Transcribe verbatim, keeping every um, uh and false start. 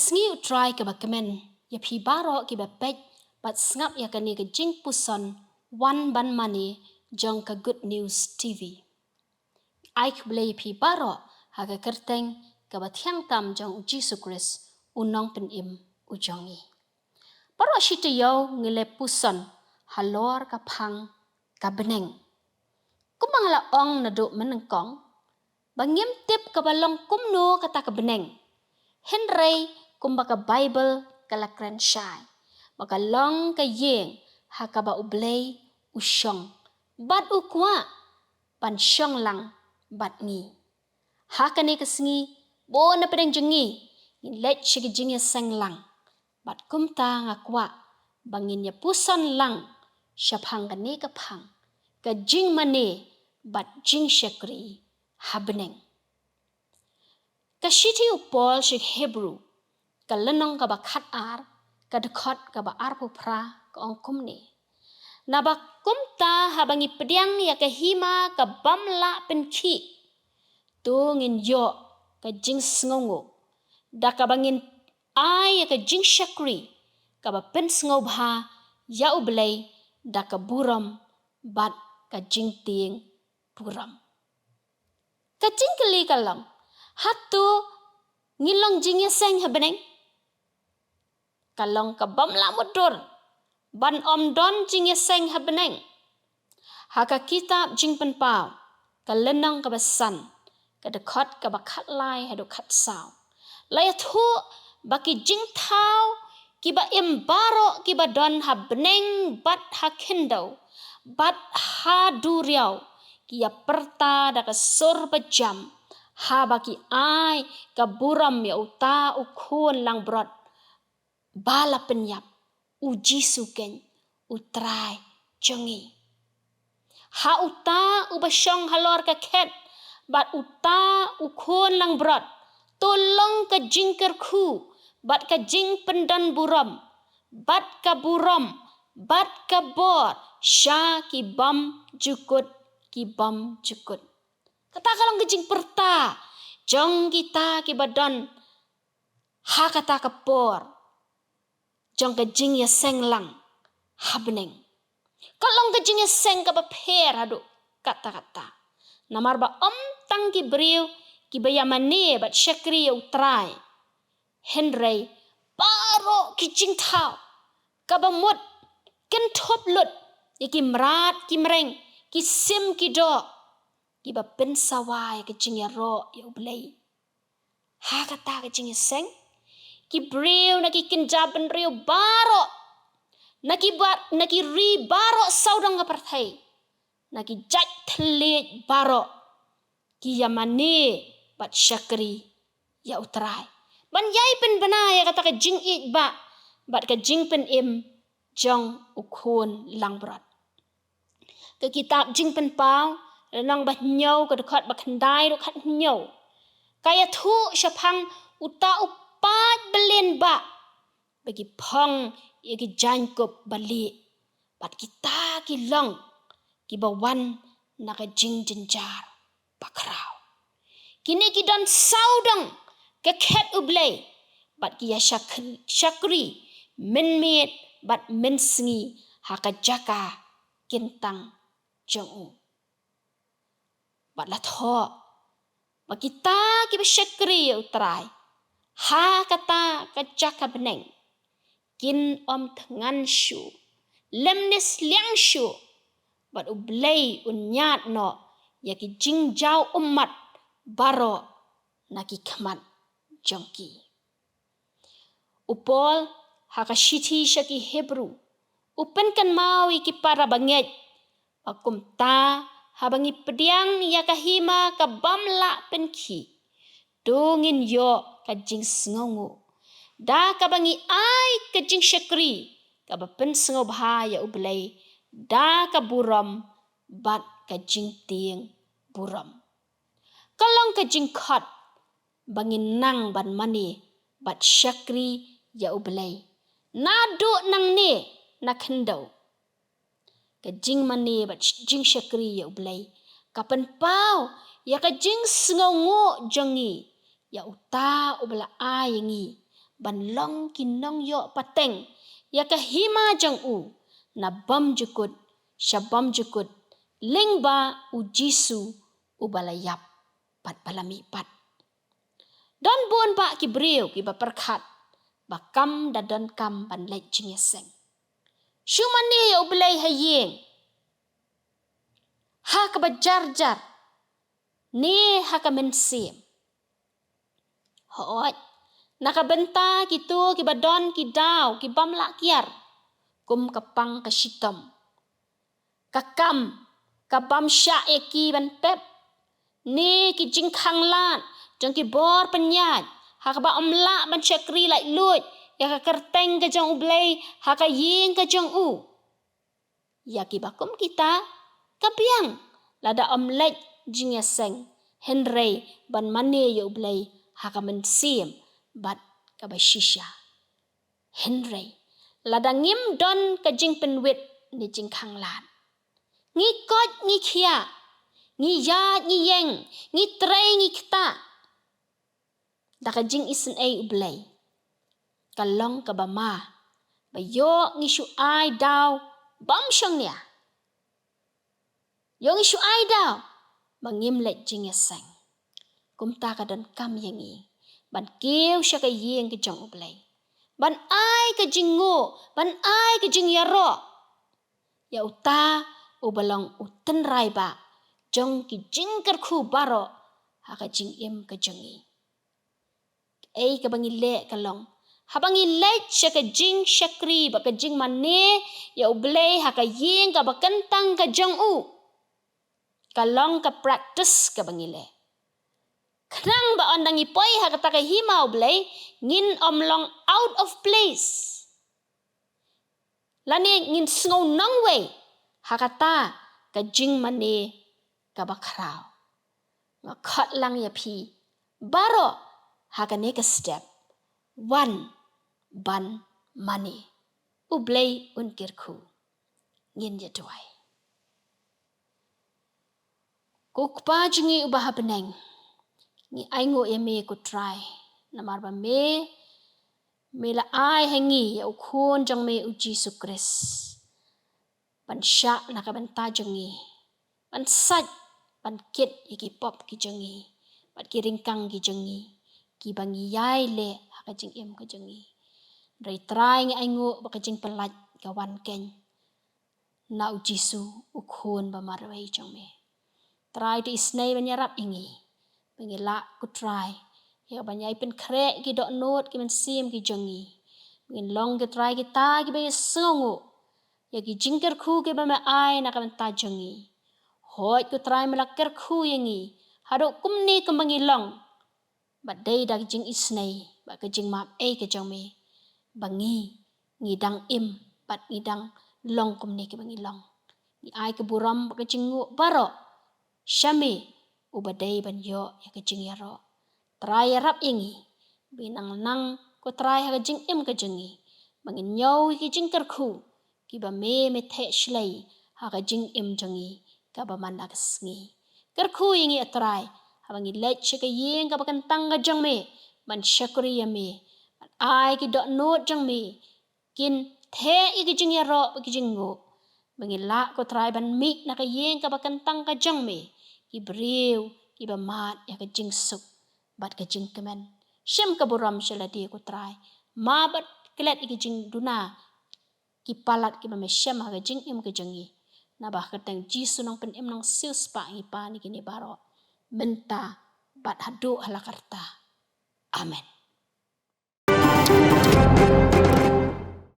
Sngi U Trai kaba kmen ïa phi baroh kiba peit bad sngap ïa kane ka jingpuson Wan Ban Mane jong ka Good News T V. Ai khublei ïa phi baroh ha ka kyrteng kaba thiang tam jong U Jisu Khrist, U Nongpynim u jong ngi. Baroh shi taïew ngi la puson halor ka phang ka bneng. Kumba nga la ong naduh mynnyngkong, ba ngim tip kaba long kumno kata ka bneng. Hynrei kumba ka Baibl ka la kren shai, ba ka long ka ïing ha kaba U Blei u shong bad u kwah ban shong lang bad ngi. Ha kane ka sngi, bun na pdeng jong ngi, ngin leit sha ka jingïaseng lang. Bad kumta nga kwah ba ngin ïa puson lang shaphang kane ka phang, ka jingmane bad jingshakri ha bneng. Ka shithi u Paul sha ki Hebru, ka lynnong kaba khatar, ka dkhot kaba arphew phra, ka ong kumne: Naba kumta haba ngi pdiang ïa ka hima ka bym lah pynkhih, to ngin ïoh ka jingsngewnguh da kaba ngin ai ïa ka jingshakri kaba pynsngewbha ïa U Blei da ka burom bad ka jingtieng burom. Ka jingkylli ka long, hato ngi long jingïaseng ha bneng? Ka long ka bym lah mutdur ban ym don jingïaseng ha bneng. Ha ka kitab Jingpynpaw, ka lynnong kaba san, ka dkhot kaba khatlai haduh khatsaw, la ïathuh ba ki jingthaw kiba im baroh kiba don ha bneng bad ha khyndew bad ha duriaw, ki ïa pyrta da ka sur bajam, haba ki ai ka burom ïa uta U Khun langbrot ba la pynïap, U Jisu keiñ, U Trai jong ngi. Ha uta uba shong halor ka khet bad uta U Khun langbrot, to long ka jingkyrkhu bad ka jingpyndonburom bad ka burom bad ka bor sha ki bymjukut ki bymjukut. Kata ka long ka jingpyrta jong kita kiba don ha kata ka por jong ka jingïaseng lang ha bneng. Ka long ka jingïaseng kaba pher haduh katta katta. Namar ba ym tang ki briew kiba ïa mane bad shakri ïa U Trai, hynrei baroh ki jingthaw kaba mut kynthup lut ïa ki mrad ki mreng, ki sim ki doh, kiba pynsawa ïa ka jingïaroh ïa U Blei. Ha kata ka jingïaseng, ki briew na ki kynja bynriew baroh, na ki ba-, na ki ri baroh sawdong ka pyrthei, na ki jait thylliej baroh, ki ïa mane bad shakri ïa U Trai, ban ïai pynbna ïa kata ka jingïeit ba bad ka jingpynim jong U Khun langbrot. Ka kitab Jingpynpaw, lynnong ba hynñiew, ka dkhot ba khyndai haduh khathynñiew, ka ïathuh shaphang uta u paid byllienbah ba ki phong ïa ki jaiñkup ba lieh, bad kita ki long kiba wan na ka jingjynjar bakhraw. Kine ki don sawdong ka khet U Blei, bad ki ïa shak-, shakri mynmiet bad mynsngi ha ka jaka kyntang jong u. Bad la thoh ba kita kiba shakri ïa U Trai ha kata ka jaka bneng, kin ym thngan shuh lymne sliang shuh, bad U Blei un ñiad noh ïa ki jingjaw ummat baroh na ki khmat jong ki. U Paul, ha ka shithi sha ki Hebru, u pynkynmaw ïa ki para bangeit ba kumta haba ngi pdiang ïa ka hima ka bym lah pynkhih, to ngin ïoh ka jingsngewnguh da kaba ngi ai ka jingshakri kaba pynsngewbha ïa U Blei da ka burom bad ka jingtieng burom. Ka long ka jingkhot ba ngin nang ban mane bad shakri ïa U Blei naduh nangne na khyndew. Ka jingmane bad sh-, jingshakri ïa U Blei ka pynpaw ïa ka jingsngewnguh jong ngi ïa uta uba la ai ïa ngi ban long ki nongïoh pateng ïa ka hima jong u, na bymjukut sha bymjukut, lyngba U Jisu uba la ïap bad ba la mihpat. Don bun bah ki briew kiba pyrkhat ba kam da donkam ban leit jingïaseng. Shu mane ïa U Blei ha ïing, ha kaba jarjar, ne ha ka mynsiem. Hooid, na ka bynta kito kiba don ki daw ki bym lah kiar, kum ka pang ka shitom, ka kam ka bym shah ïa ki ban pep, ne ki jingkhanglad jong ki bor pynïaid, ha kaba ym lah ban shakri laitluid ïa ka kyrteng ka jong U Blei ha ka ïing ka jong u. Ïa kiba kum kita, ka biang lada ym leit jingïaseng, hynrei ban mane ïa U Blei ha ka mynsiem bad kaba shisha. Hynrei lada ngim don ka jingpynwit ne jingkhanglad, ngi koit ngi khiah, ngi ïaid ngi ïeng, ngi trei ngi ktah da ka jingisynei U Blei, ka long kaba ma ba ïoh ngi shu ai daw bym shongnia. Ïoh ngi shu ai daw ba ngim leit jingïaseng. Kumta ka donkam ïa ngi ban kiew sha ka ïing ka jong U Blei, ban ai ka jingnguh, ban ai ka jingïaroh ïa uta uba long u tynrai bah jong ki jingkyrkhu baroh ha ka jingim ka jong ngi. Ei, kaba ngi leh ka long, haba ngi leit sha ka jingshakri bad ka jingmane ïa U Blei ha ka ïing kaba kyntang ka jong u, ka long ka practice kaba ngi leh, khnang ba ynda ngi poi ha kata ka hima U Blei, ngin ym long out of place, lane ngin sngew nongwei ha kata ka jingmane kaba khraw. Nga khot lang ïa phi baroh ha kane ka step, wan ban mane. U Blei un kyrkhu. Ngin ïa duwai. Ko Kpa jong ngi uba ha bneng, ngi ainguh ïa me ko Trai, namar ba me, me la ai ha ngi ïa u Khun jong me U Jisu Khrist ban shah na ka bynta jong ngi, ban sait, ban kit ïa ki pop ki jong ngi bad ki ryngkang ki jong ngi, kiba ngi ïai leh ha ka jingim ka jong ngi. Hynrei Trai, ngi ainguh ba ka jingpyllait ka wan keiñ na U Jisu, u Khun ba marwei jong me. Trai, to isynei ban ïarap ïa ngi ba ngi lah ko Trai ïa ban ïai pynkhreh ki dohnud ki mynsiem ki jong ngi, ba ngin long ko Trai kita kiba ïasngewnguh ïa ki jingkyrkhu kiba me ai na ka bynta jong ngi. Hooid ko Trai, me la kyrkhu ïa ngi haduh kumne kumba ngi long, bad dei da ka jingisynei bad ka jingmap ei ka jong me ba ngi, ngi dang im bad ngi dang long kumne kiba ngi long. Ngi ai ka burom bad ka jingnguh baroh sha me uba dei ban ïoh ïa ka jingïaroh. Trai, ïarap ïa ngi ba ngin nang nang ko Trai ha ka jingim ka jong ngi, ba ngin ñiew ïa ki jingkyrkhu kiba me, me theh shlei ha ka jingim jong ngi kaba man la ka sngi. Kyrkhu ïa ngi, a Trai, haba ngi leit sha ka ïing kaba kyntang ka jong me ban shakri ïa me, ban ai ki dohnud jong me kin theh ïa ki jingïaroh bad ki jingnguh, ba ngin lah ko Trai ban mih na ka ïing kaba kyntang ka jong me ki briew kiba mad ïa ka jingsuk bad ka jingkmen. Shim ka burom sha lade ko Trai, map bad klet ïa ki jingduna ki palat kiba me shem ha ka jingim ka jong ngi. Naba ha ka kyrteng Jisu Nongpynim Nongsiewspah ngi pan ïa kine baroh, mynta bad haduh hala karta. Amen.